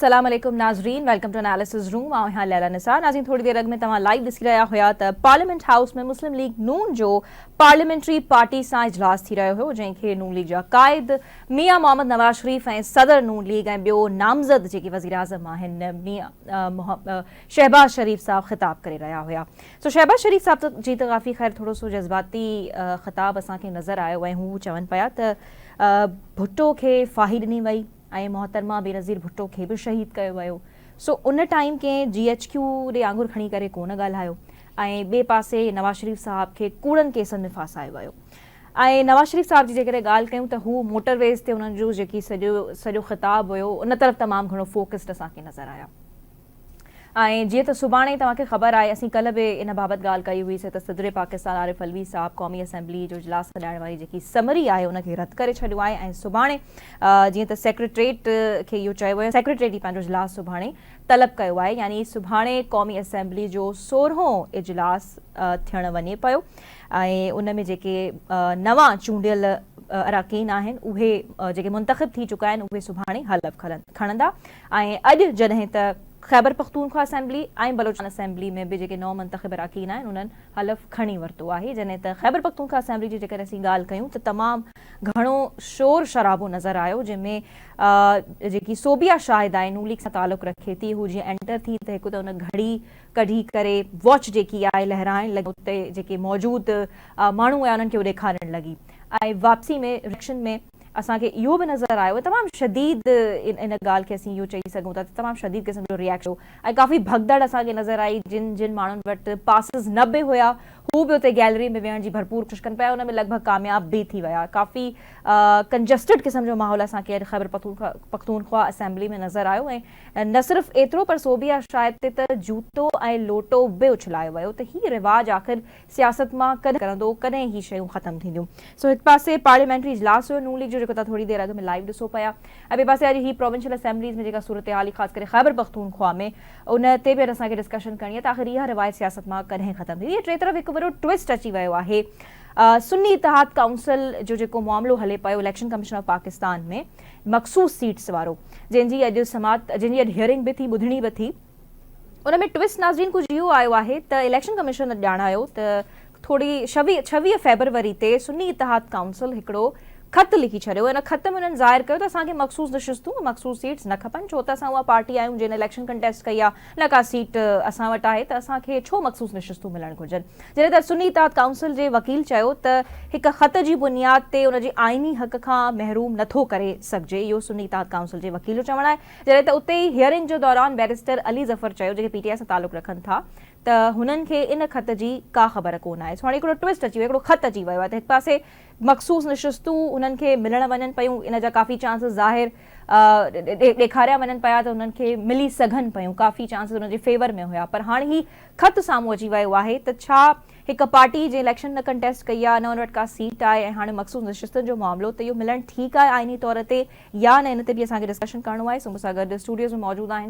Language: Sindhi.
السلام عليڪم ناظرين welcome to analysis room آئون آهيان ليلا نثار ناظرين ٿوري دير اڳ ۾ توهان لائيو ڏسي رهيا هيا ته پارليامينٽ هائوس ۾ مسلم ليگ نون جو پارليامينٽري پارٽي سان اجلاس ٿي رهيو هيو جنهن کي نون ليگ جا قائد ميان محمد نواز شريف ۽ صدر نون ليگ ۽ ٻيو نامزد جيڪي وزيراعظم آهن ميان شهباز شريف صاحب خطاب ڪري رهيا هيا سو شهباز شريف صاحب جي ته ڪافي خير ٿورو سو جذباتي خطاب اسان کي نظر آيو ۽ هو چون پيا ته ڀٽو کي ڦاهي ڏني وئي ۽ محترمه بينظير ڀٽو کي به شهيد ڪيو ويو سو ان ٽائيم ڪنهن جي ايڇ ڪيو ڏي آڱر کڻي ڪري ڪونه ڳالهايو ۽ ٻئي پاسي نواز شريف صاحب کي ڪوڙن ڪيسن ۾ ڦاسايو ويو ۽ نواز شريف صاحب جي جيڪڏهن ڳالهه ڪيون ته هو موٽر ويز تي انهن جو جيڪي سڄو سڄو خطاب هيو ان طرف تمام گهڻو فوڪسڊ اسان کي نظر آيا. ۽ جيئن ته سڀاڻي توهان کي خبر آهي اسين ڪلهه به ان بابت ڳالهه ڪئي هئي سي ته صدر پاڪستان عارف علوي صاحب قومي اسيمبلي جو اجلاس سڏائڻ واري جيڪي سمري آهي ان کي رد ڪري ڇڏيو آهي ۽ سڀاڻي جيئن ته سيڪريٽريٽ کي اهو چيو ويو سيڪريٽريٽ ئي پنهنجو اجلاس سڀاڻي طلب ڪيو آهي يعني سڀاڻي قومي اسيمبلي جو سورهون اجلاس ٿيڻ وڃي پيو ۽ ان ۾ جيڪي نوان چونڊيل اراڪين آهن اهي جيڪي منتخب ٿي چڪا آهن اهي سڀاڻي حلف کڻندا ۽ اڄ جڏهن ته خيبرپختونخوا اسيمبلي ۽ بلوچستان اسيمبلي ۾ به جيڪي نو منتخب اراڪين آهن انهن حلف کڻي ورتو آهي جڏهن ته خيبرپختونخوا اسيمبلي جي جيڪڏهن اسين ڳالهه ڪيون ته تمام گهڻو شور شرابو نظر آيو جنهن ۾ جيڪي صوبيا شاهد آهي نون ليگ سان تعلق رکي ٿي هو جيئن اينٽر ٿي ته هڪ ته ان گهڙي ڪڍي ڪري واچ جيڪي آهي لهرائڻ لڳي اتي جيڪي موجود ماڻهو هيا انهن کي هو ڏيکارڻ لڳي ۽ واپسي ۾ ريئڪشن ۾ اسان کي اهو به نظر آيو تمام شديد ان ڳالهه کي اسين اهو چئي سگهون ٿا ته تمام شديد قسم جو ريئڪشن هو ۽ ڪافي ڀڳدڙ اسان کي نظر آئي جن جن ماڻهن وٽ پاسز نه به هيا هو به اتي گيلري ۾ ويهڻ جي ڀرپور ڪوشش ڪن پيا ان ۾ لڳ ڀڳ ڪامياب به ٿي ويا ڪافي ڪنجسٽڊ قسم جو ماحول اسان کي اڄ خيبر پختونخوا اسيمبلي ۾ نظر آيو ۽ نه صرف ايترو پر صوبيا شاهد تي ته جوتو ۽ لوٽو به اڇلايو ويو ته هي رواج آخر سياست مان ڪڏهن نڪرندو، ڪڏهن هي شيون ختم ٿينديون. سو هڪ پاسي پارليامينٽري اجلاس هيو نون ليگ جو جيڪو توهان ٿوري دير اڳ ۾ لائيو ڏسو پيا ۽ ٻئي پاسي اڄ هي پراونشل اسيمبليز ۾ جيڪا صورتحال هئي خاص ڪري خيبرپختونخوا ۾ ان تي به اڄ اسان کي ڊسڪشن ڪرڻي آهي ته آخر اها روايت سياست مان ڪڏهن ختم ٿيندي. ٽئين طرف هڪ وڏو ٽوئسٽ اچي ويو آهي سني اتحاد ڪائونسل جو جيڪو معاملو هلي پيو اليڪشن ڪميشن آف پاڪستان ۾ مخصوص سيٽس وارو جنهن جي اڄ سماعت جنهن جي اڄ هيئرنگ به ٿي ٻڌڻي به ٿي. ان ۾ ٽوئسٽ ناظرين ڪجهه اهو آيو آهي ته اليڪشن ڪميشن ڄاڻايو ته ٿوري 26 فيبروري تي سني اتحاد ڪائونسل هڪڙو خط لکي ڇڏيو ان خط ۾ انهن ظاهر ڪيو ته اسان کي مخصوص نشستون ۽ مخصوص سيٽس نه کپن ڇو ته اسان اها پارٽي آهيون جنهن اليڪشن ڪنٽيسٽ ڪئي آهي نه ڪا سيٽ اسان وٽ آهي ته اسان کي ڇو مخصوص نشستون ملڻ گهرجن جڏهن ته سني اتحاد ڪائونسل جي وڪيل چيو ته هڪ خط جي بنياد تي ان جي آئيني حق کان محروم نٿو ڪري سگهجي اهو سني اتحاد ڪائونسل جي وڪيل جو چوڻ آهي جڏهن ته اتي ئي هيئرنگ جو دوران بئريسٽر علي ظفر چيو جيڪي پي ٽي آء سان تعلق رکن ٿا ته هنن کي ان خط جي ڪا خبر ڪونه آهي سو هاڻي هڪڙو ٽوئسٽ اچي ويو هڪڙو خط اچي ويو آهي ته هڪ پاسي مخصوص نشستون هنن کي ملڻ وڃن پيون ان جا ڪافي چانسز ظاهر ڏيکاريا وڃن پيا ته هنن کي ملي سگهن پيون ڪافي چانسز هنن جي فيور ۾ هيا پر هاڻي هي خط سامهون اچي ويو آهي ته ڇا هڪ پارٽي جنهن اليڪشن نه ڪنٽيسٽ ڪئي آهي نه ان وٽ ڪا سيٽ آهي ۽ هاڻي مخصوص نشستن جو معاملو ته اهو ملڻ ٺيڪ آهي آئيني طور تي يا نه ان تي به اسان کي ڊسڪشن ڪرڻو آهي سو مون سان گڏ اسٽوڊيوز ۾ موجود آهن.